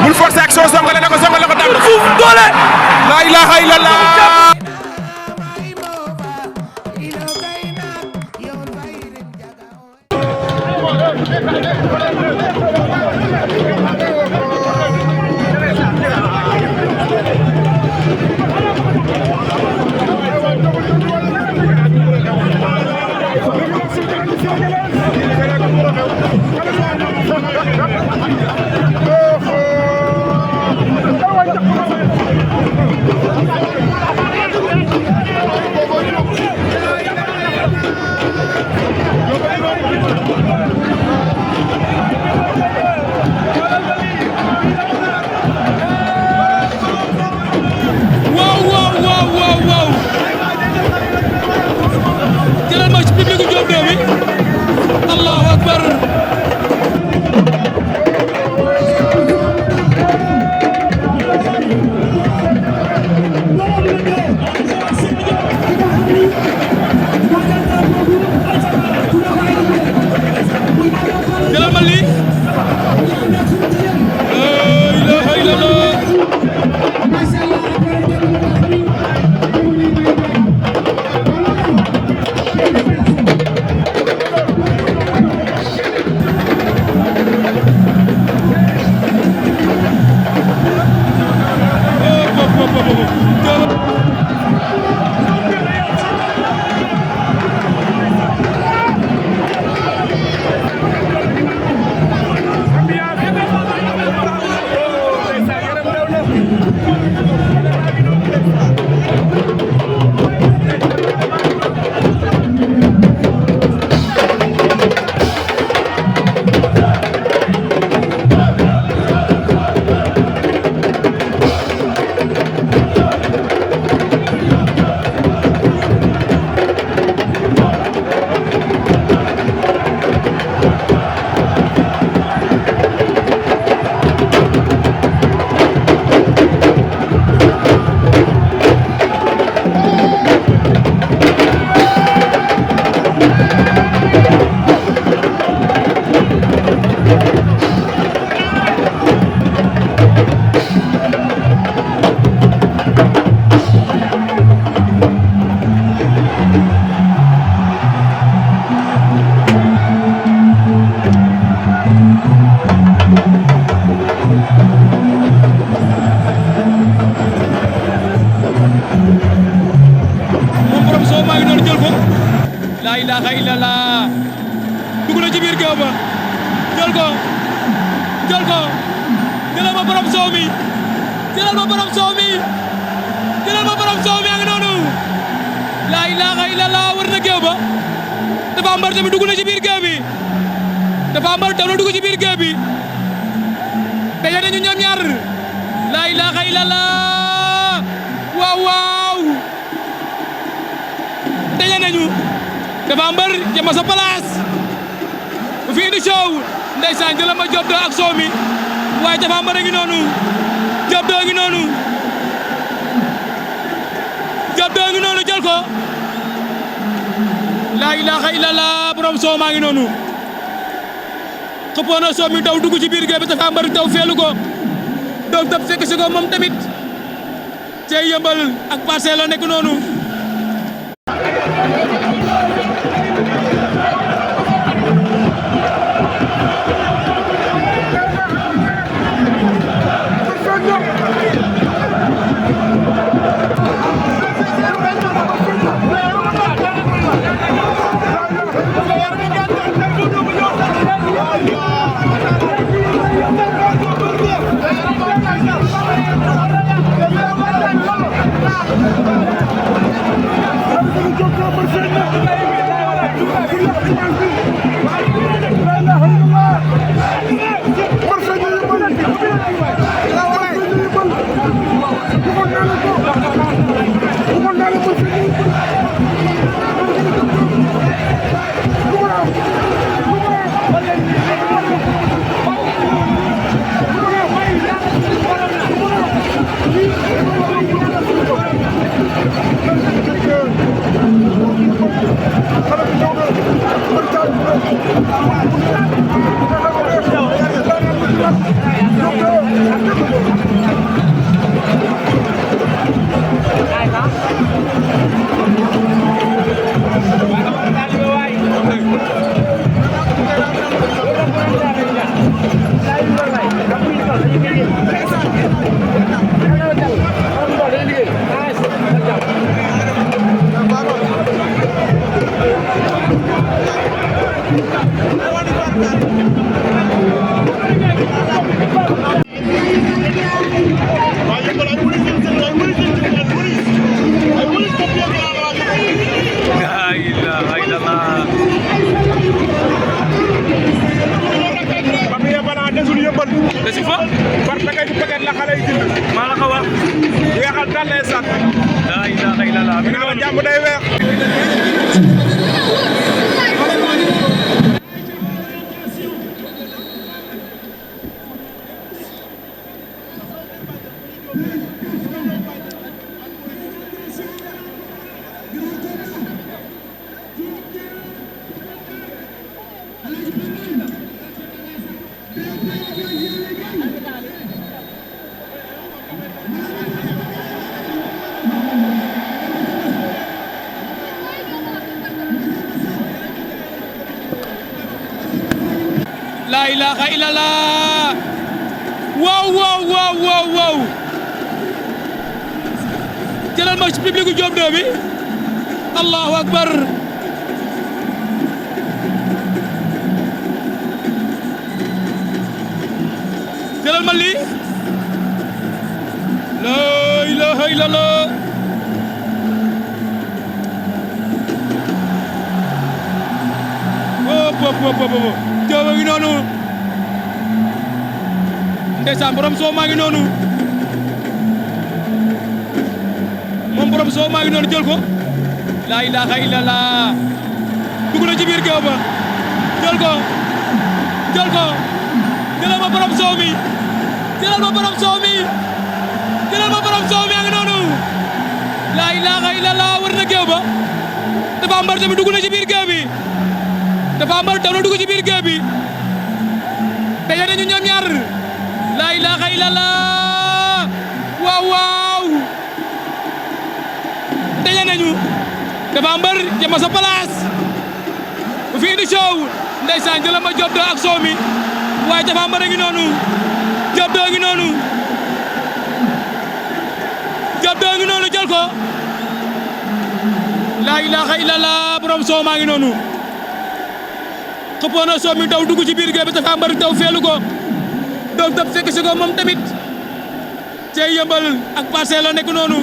bul forcer action songale na ko daan na suuf doole. la ilaha illallah. la ilaha illallah dugg na ci biir géew ba jël ko jëlal ma borom soow mi jëlal ma borom soow mi a ngi noonu la ilaha illallah war na géew ba Tapha Mbeur tamit dugg na ci biir géew bi Tapha Mbeur daw na dugg ci biir géew bi daje nañu ñoom ñaar la ilaha illallah waaw daje nañu Tapha Mbeur jëma sa place bu fi indi show ndeysaan jëlal ma Diop 2 ak soow mi waaye Tapha Mbeur a ngi noonu Diop 2 a ngi noonu jël ko la ilaha illallah borom soow maa ngi noonu xëppoon na soow mi daw dugg ci biir géej bi Tapha Mbeur daw feelu ko daw tëb fekk si ko moom tamit cey Yëmbal ak Parcelles la nekk noonu Go! desu fa par paquet paquet la xale yi jënd maa la ko wax weexal dal lay sànn la ilaha illallah mi nga jàmm day weex la ilaha illallah waaw waaw waaw waaw waaw jëlal ma ci public Diop 2 bi allahu akbar jëlal ma lii la ilaha illallah Diop a ngi noonu ndeysaan borom soo maa ngi noonu moom borom soo maa ngi noonu jël ko la ilaha illallah dugg na ci biir géew ba jël ko jëlal ma borom soo mi jëlal ma borom soo mi jëlal ma borom soo mi a ngi noonu la ilaha illallah war na géew ba dafa mbar tamit dugg na ci biir géew bi dafa mbar daw na dugg ci biir géew bi daje nañu ñoom ñaar la ilaha illallah waaw waaw daje nañu dafa mbar jëma sa place bu fi indi show ndeysaan jëla ma Diop 2 ak soow mi waaye dafa mbar a ngi noonu Diop 2 ngi noonu Diop 2 ngi noonu jël ko la ilaha illallah borom soow maa ngi noonu xëppoon na soow mi daw dugg ci biir géej bi dafa mbar daw feelu ko donc daf fekk si ko moom tamit cee yëmbal ak Parcelles la nekk noonu